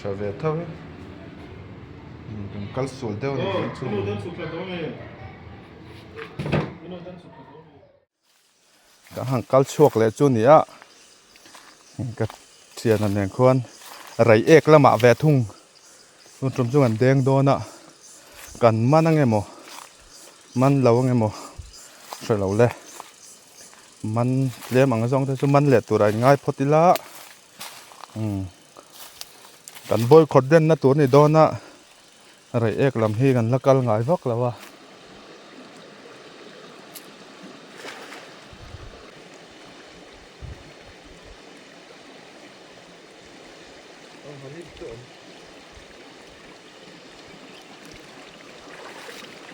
Tha ve tho e. Kan kal sual deuh a ni ang chu. Ka han kal chhuak leh chu ni a ka thiana nen khuan rei ek lamah ve thung tun tum chu kan deng dawn a kan man ang emaw man lo ang emaw hre lo le man tlem ang zawng te chu man leh tur a in ngai phawt ila umm kan boycott denna tur a ni dawn a rei ek lam hi kan la kal ngai vak lo a.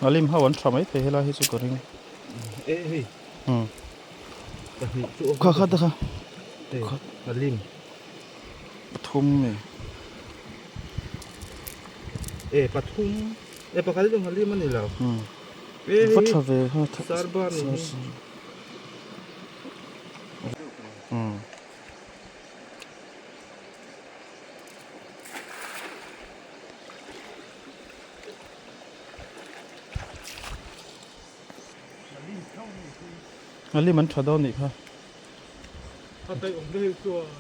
Ngalim ho an tha mai thei helai hi chu ka ring. E hei. Hmm. Pahnih chu Kha kha te kha. Kha ngalim. Pathum mi. E pathum. E pakhat chu ngalim ani lo. Hmm. E Va tha ve ha. Sarba ni hi. Hmm. Ngalim an tha dawn nih kha.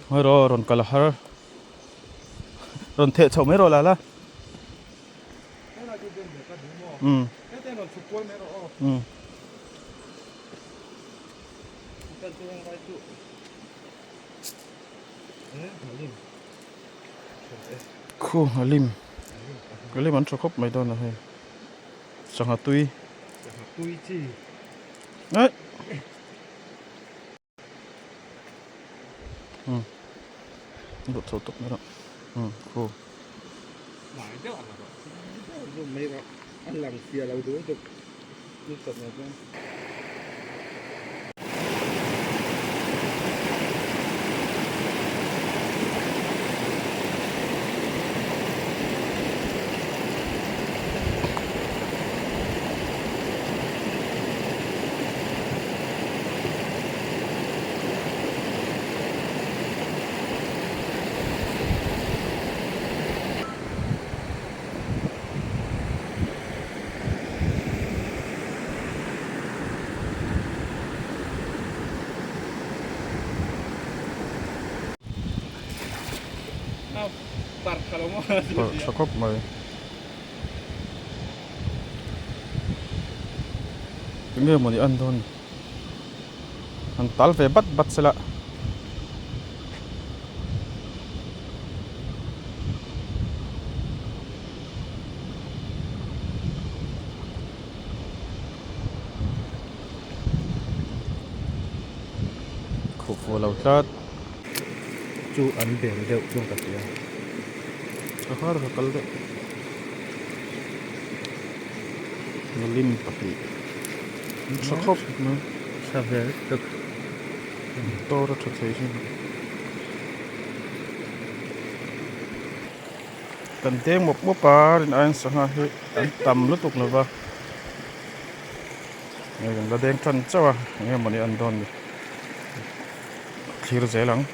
Ngawi rawh rawn kal a har. Rawn theh chhoh mai rawh la la. Umm. Umm. Khu ngalim ngalim an tha khawp mai dawn a hei sangha tui sangha tui chi aih umm duh tho tawp mai rawh umm khu mai deuh ang rawh mai rawh a lang fiah lo dun tuk ni chawp mai chuan. Parh tha khawp mai. Enge mawni an dawn ni. An tal ve bat bat sela. Khuh fuh lo tlat. Chu an bel deuh chuan ka hria. Ka har ka kal deuh. Lim pahnih. Tha khawp mai. Tha ve lutuk. Motor a tha thei hi. Kan deng mawp mawp a rin aiin sangha hi an tam lutuk lo va. Hei kan la deng tan chauh a eng nge mawni an dawn ni. Thlir zel ang.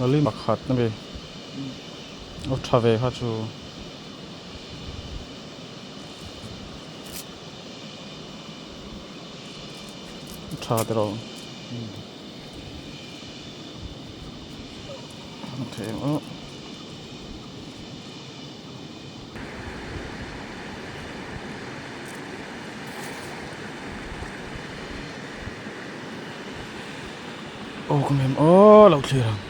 Ngali pakhat na mi a tha ve kha chu. Tha tiraw. Aw ka mem aw lo thlir ang.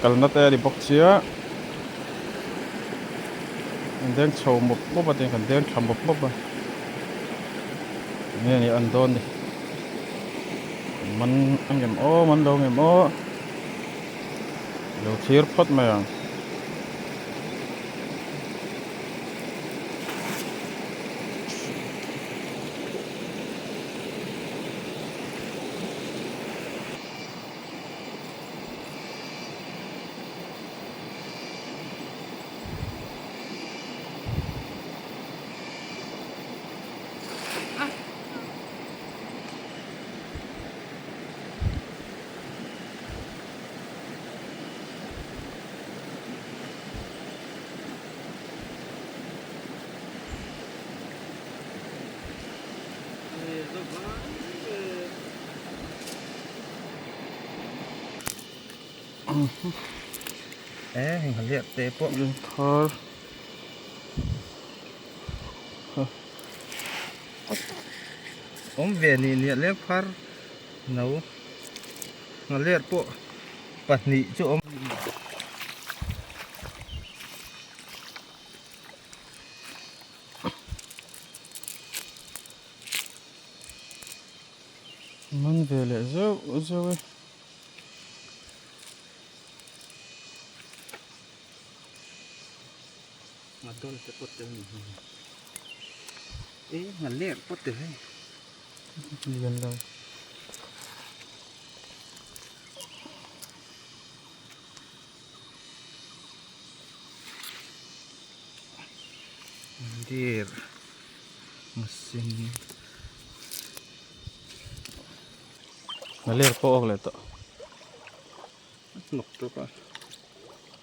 kalna te a ni bawk sia an deng chho mawp mawp a tiang kan deng thla mawp mawp a enge ni an dawn ni an man a ngem aw man lo ngem aw lo thlir phawt mai ang. Thar Awm ve ni nia leng phar no nghaler pawh pahnih chu awm. Man ve leh zeuh zeuh e. Ngadawl te pawh tel ni hi. E nghaler pawh tel hei. Lian lo. Dir masin Nghaler pawh awk leh tawh. Hnawk tawk a.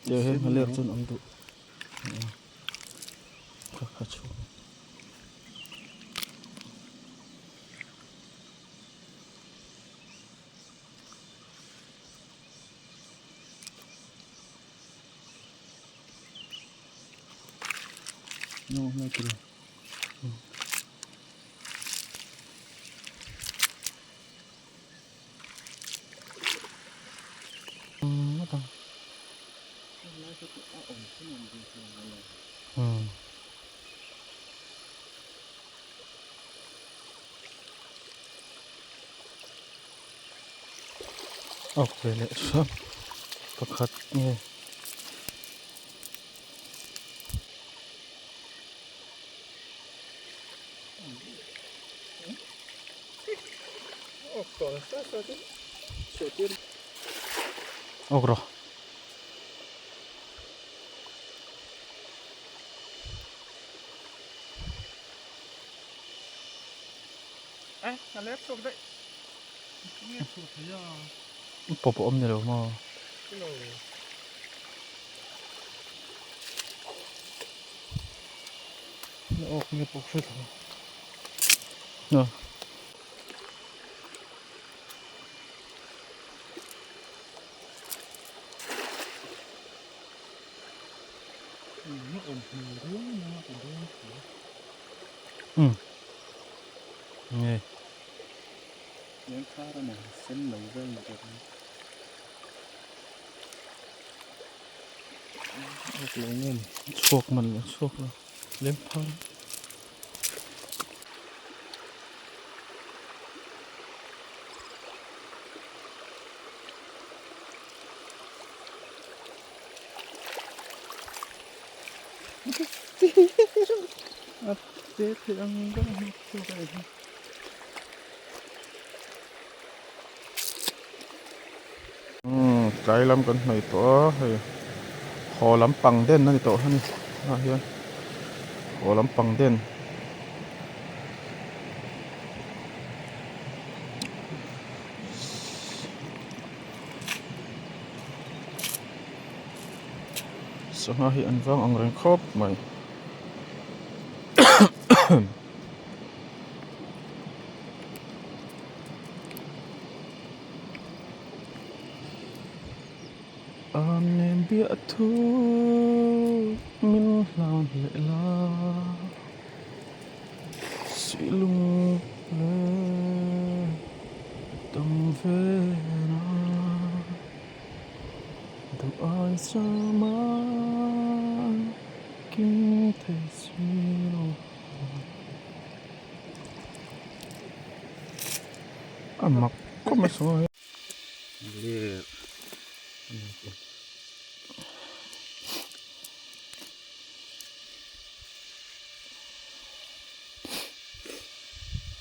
Tiang hian nghaler chuan awm duh. Kha kha chhung. Awk ve leh hram pakhat nge. Awk rawh. Pawp a awm ni lo maw? Awk nge pawh hre lo. Aw. Um. Nge. Chhuak man lo chhuak lo lem phar. Umm tlai lam kan hnaih tawh a hei haw lampang den a ni tawh a ni ah hian haw lampang den. Sangha hi an vang ang reng khawp mai. Amen biah thu min hlan leh la Silung leh tam ve na duh. Ai sama kim thei si lo. A mak khawp mai sangha hi.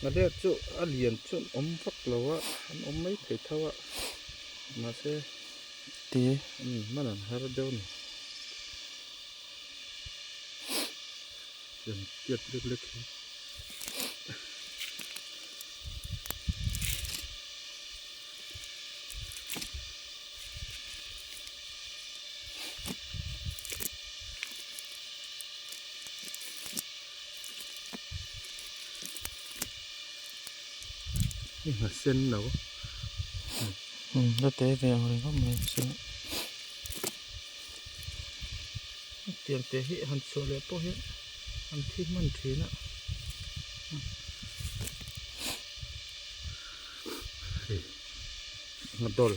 Nghaler chu a lian chu an awm vak lo a an awm mai thei tho a mahse te umm hman an har deuh a ni tiang tiat lek lek hi. Hei a sen lo umm la te ve ang reng khawp mai chu tiang te hi han chhuah leh pawh hian an thi hman thin a hei ngadawl.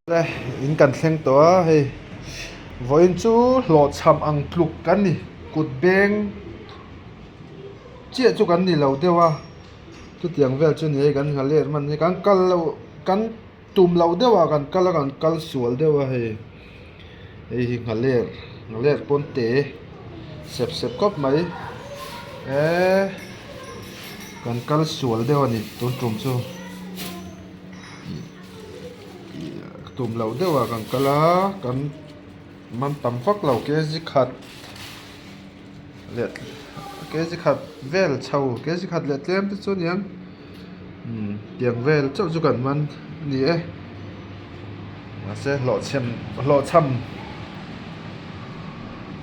Le in kan thleng tawh a hei vawiin chu hlawhchham ang tluk kan ni kut beng chiah chu kan ni lo deuh a chutiang vel chu ni hei kan nghaler hman hi kan kal loh kan tum loh deuh a kan kal a kan kal sual deuh a hei hei hi nghaler nghaler pawn te sep sep khawp mai eee kan kal sual deuh a ni tun tum chu tum loh deuh a kan kal a kan man tam vak lo kg khat leh kg khat vel chho kg khat leh tlem te chu aniang umm tiang vel chauh chu kan man a ni e mahse hlawhchhem hlawhchham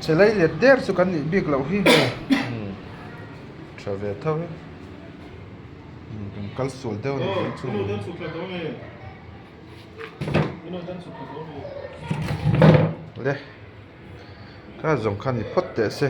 che lei let der chu kan nih bik loh hi umm tha ve tho e umm kan kal sual deuh a ni ang chu. Le. Kha zawng kha ni phawt teh se.